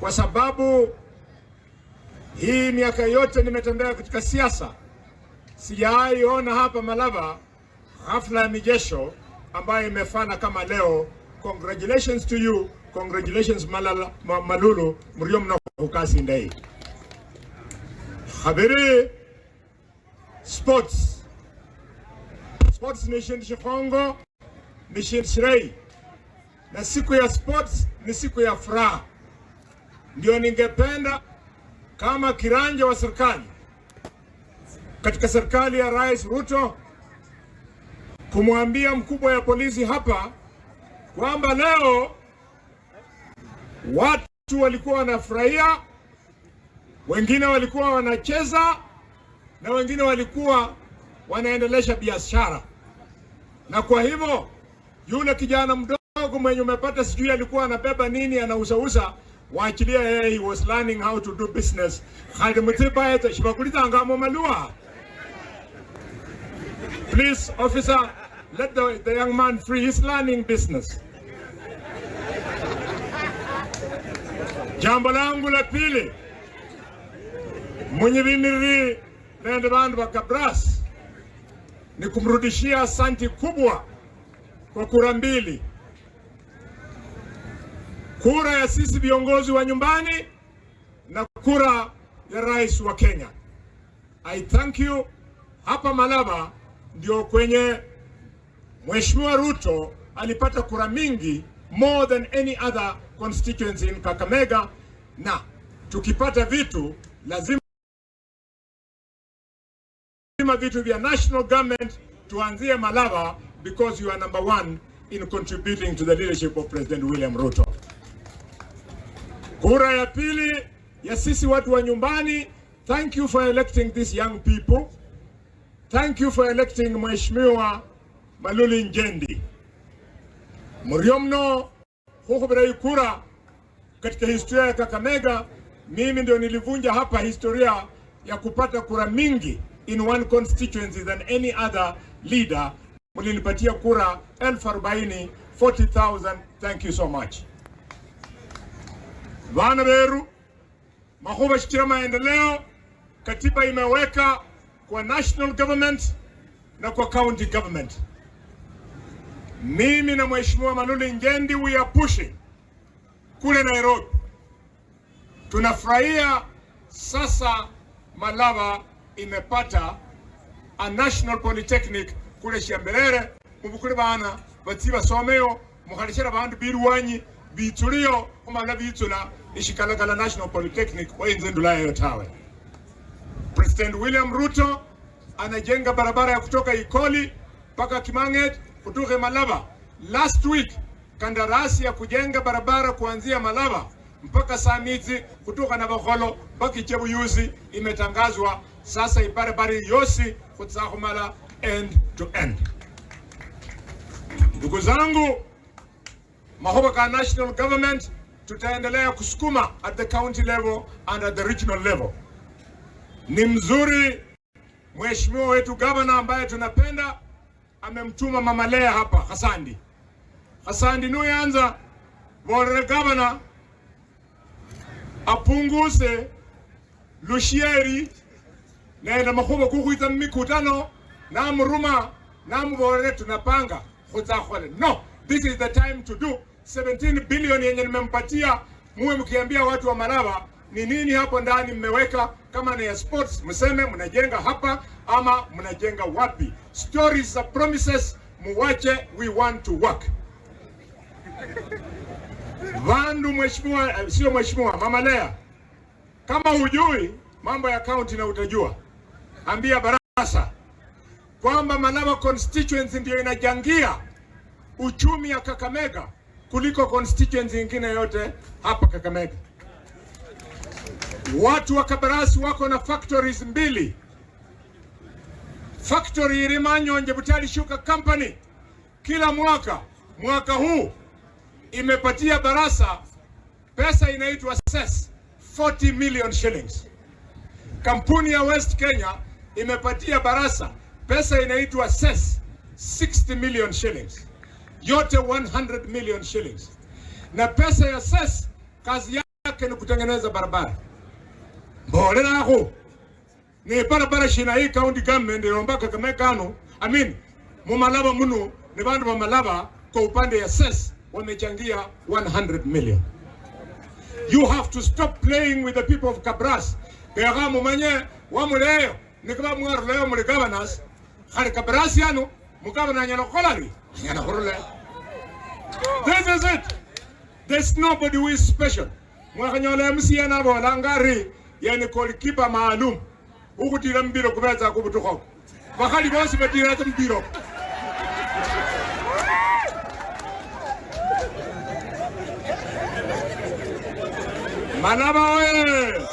Kwa sababu hii miaka yote nimetembea katika siasa, sijawahi ona hapa Malava hafla ya mijesho ambayo imefana kama leo. Congratulations to you, congratulations Malala, Malulu mrio mna kukasi ndai. Khabiri, sports. Sports ni shindu shikhongo, ni shindu shirayi, na siku ya sports ni siku ya furaha. Ndio ningependa kama kiranja wa serikali katika serikali ya Rais Ruto kumwambia mkubwa ya polisi hapa kwamba leo watu walikuwa wanafurahia, wengine walikuwa wanacheza na wengine walikuwa wanaendelesha biashara, na kwa hivyo yule kijana mdogo mwenye umepata sijui alikuwa anabeba nini anauzauza, waachilia yeye, he was learning how to do business. Khali mutibaeta shibakulitangamo malua. Please, officer, let the young man free. He's learning business. Jambo langu la pili, mwenye vimiriri nende bandu ba Kabras, ni kumrudishia asanti kubwa kwa kura mbili. Kura ya sisi viongozi wa nyumbani na kura ya rais wa Kenya. I thank you. Hapa Malava ndio kwenye Mheshimiwa Ruto alipata kura mingi, more than any other constituency in Kakamega, na tukipata vitu lazima vitu vya national government tuanzie Malava, because you are number one in contributing to the leadership of President William Ruto. Kura ya pili ya sisi watu wa nyumbani, thank you for electing these young people. Thank you for electing Mheshimiwa Malulu Injendi. Muriomno hukhubira ikura katika historia ya Kakamega, mimi ndio nilivunja hapa historia ya kupata kura mingi in one constituency than any other leader. Mlinipatia kura 40,000, 40,000. Thank you so much. Vana beru makhuba shichira maendeleo, katiba imeweka kwa national government na kwa county government. Mimi na Mheshimiwa Malulu Injendi we are pushing kule Nairobi. Tunafurahia sasa Malava imepata a national polytechnic kule Shiamberere, mubukule bana batsi basomeyo mukhaleshera bandu bilwanyi bitsuliyo khumala bitsula ishikalakala National Polytechnic wainze ndulayo tawe. President William Ruto anajenga barabara ya kutoka Ikoli mpaka Kimanget kutoka Malava. Last week kandarasi ya kujenga barabara kuanzia Malava mpaka Samizi kutoka na Bakholo mpaka Ichebuyuzi imetangazwa. Sasa ibarabara yosi kutsakhumala end to end. Ndugu zangu, makhuba ka national government tutaendelea kusukuma at the county level and at the regional level. Ni mzuri mheshimiwa wetu governor ambaye tunapenda amemtuma Mama Lea hapa Hasandi. Hasandi nuyanza volere governor apunguze lushieri nenda makhuba kukhwitsa mumikutano namuruma namubolere tunapanga khutsakhole. No, this is the time to do 17 billion yenye nimempatia, muwe mkiambia watu wa Malava ni nini hapo ndani mmeweka. Kama ni ya sports mseme mnajenga hapa ama mnajenga wapi. Stories za promises muwache, we want to work. Vandu mheshimiwa, sio mheshimiwa, Mama Lea, kama hujui mambo ya county na utajua, ambia Barasa kwamba Malava constituency ndio inachangia uchumi ya Kakamega kuliko constituency nyingine yote hapa Kakamega. Watu wa Kabarasi wako na factories mbili. Factory Irimanyonje Butali Sugar Company kila mwaka, mwaka huu imepatia Barasa pesa inaitwa cess 40 million shillings. Kampuni ya West Kenya imepatia Barasa pesa inaitwa cess 60 million shillings. Yote 100 million shillings. Na pesa ya cess kazi yake yake ni kutengeneza barabara. Mbolelakho ni barabara shina hii county government ilomba Kakamega kano, I mean mumalaba muno ni bandu ba Malaba kwa upande ya SES wamechangia 100 million. You have to stop playing with the people of Kabras. Kega mumanye wamuleyo nikiba mwaruleyo muli governors khali Kabras yano mugavana anyala khukholari anyala khurula. This is it. There's nobody who is special. Mwakhanyola MCA nabolanga ari yani goalkeeper maalum ukhutila mpira kubetsa kubutukhoko bakhali bosi batila mpira. Malaba oye!